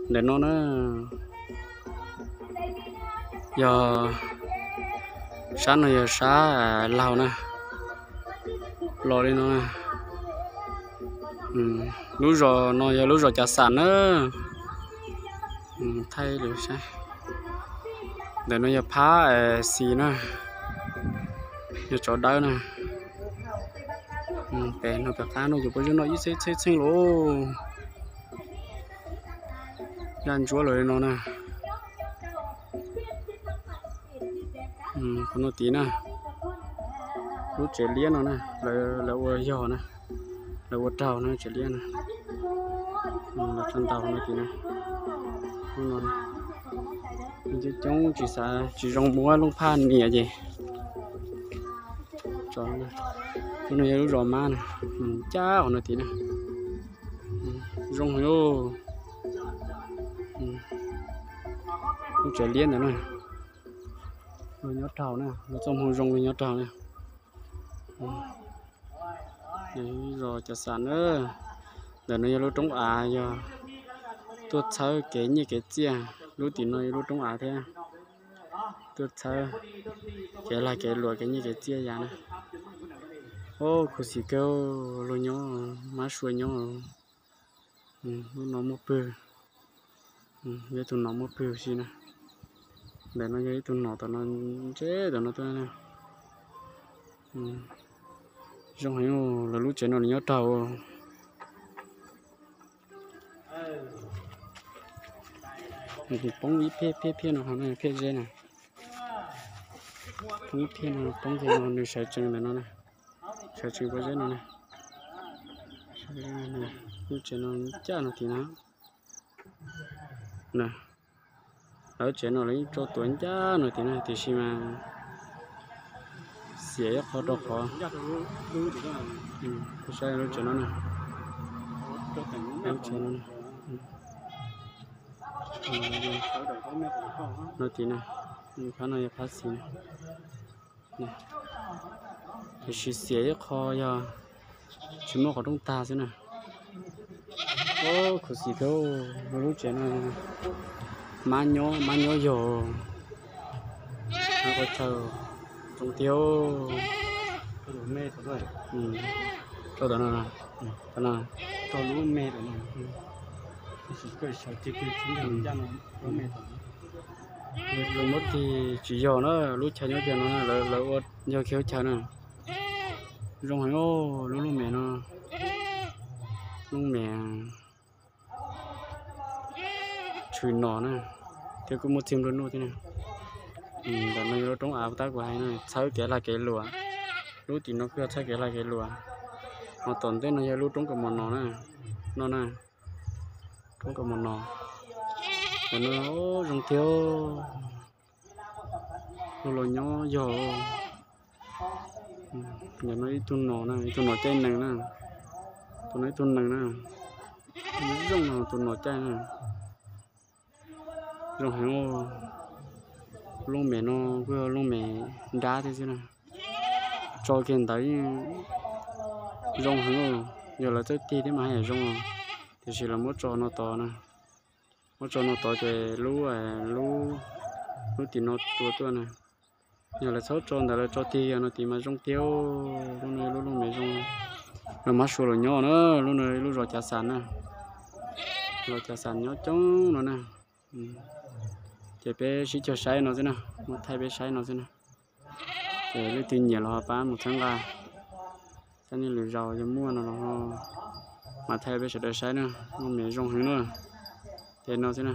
Ntawm no na, yog sab no yog sab laug na, los li no na. Lub zos no yog lub zos Cav Xam na. Thaij lawv saib. Ntawm no yog phab xis na, yog tsov dawb na. Pem no pem qab no yuav pab zeb no ib txheej txheej lauj. Zaj ntsuab lawm li no na. Qhov no tid na, lub tsev liab no na, lawv ua yog na, lawv ua raug na tsev liab na. Lawv tso ntaus no tid na. Coob coob tsis xav tsis zoo muab looj phaj nias ces tso. Lub no yog lub zos mab na, cab qhov no tid na. Zoo heev. Lub tsev liab ntawd na, luag nyob raug na, luag txoj hmoo zoo luag nyob raug na. Zos Cav Xam na. Ntawm no yog lub roob av, yog tuaj txhawb kev nyiaj kev txiaj. Lub tim no yog lub roob av thiab, tuaj txhawb kev lag kev luam kev nyiaj kev txiaj yam na. Ob, khuv xim kawg, luag nyob, mab sua nyob. Lub no muaj pwg, yog ib tug nom muaj pwg si na. Ntawm no yog ib tug nom tom no, ntseb tom no tuaj. Zoo heev, lawv lub tsev no lawv nyob raug. Poob ib phiaj phiaj phiaj no, ho no phiaj zeb na. Poob ib phiaj no, poob kiag no nws sawv tsees ntawm no na, sawv tsees pob zeb no na. Lub tsev no ncaj no tim no. Lawv lub tsev no lawv yeej tso tuav ncaj no tim no tiam sis mas xiam ib qho rau qhov. Saib lub tsev no na, lub tsev no na, no tim no, phab no yog phab xis na. Tiam sis xiam ib qho yog tsis muaj qhov rooj tag xwb na. Ob, khuv xim kawg, lub tsev no mab nyob, mab nyob yog, mab qhov chaw zoo tiag. Rau tom no, rau lub me tom no. Muab tig tsis yog na, lub chaw nyob kiag no lawv ua yog kiag lub chaw na. Zoo heev, lub looj mem no, looj mem tshwm nom na, thiab kuj muaj txiag nplua nuj thiab na. Ntawm no yog lub roob av tab kuv hais na, txhawb kev lag kev luam. Lub tim no kuj yog txhawb kev lag kev luam. Ho tom ntej no yog lub roob kaus mom no na, no na, roob kaus mom no. Ntawm no zoo tiag, luag los nyob yog. Ntawm no ib tug nom na, ib tug nom caij nees na. Tus no ib tug nees na, zoo no tus nom caij na. Zoo heev, looj mem no kuj yog looj mem nrab thiab xwb na. Tso kiag ntawd yeej zoo heev, yog lawv txawj tig thiab mas haj yam zoo, tiam sis lawv muab tso no tod na. Muab tso no tod ces lub, lub, lub tim no tua tuaj na. Yog lawv txhob tso ntawd, lawv tso tig yog no tid mas zoo tiag. Lub no lub looj mem zoo, lawv mab sua los nyob na. Lub no lub zos Cav Xam na, los Cav Xam nyob coob no na. Ces peb sib cog saib no xwb na, muab thaij peb saib no xwb na. Ces leej twg nyiam los ho pab mus txhawb nqa, txhawb nqa lwm zaus yog muaj no los ho mam thaij peb sawv daws saib na. Looj mem zoo heev na. Ces no xwb na.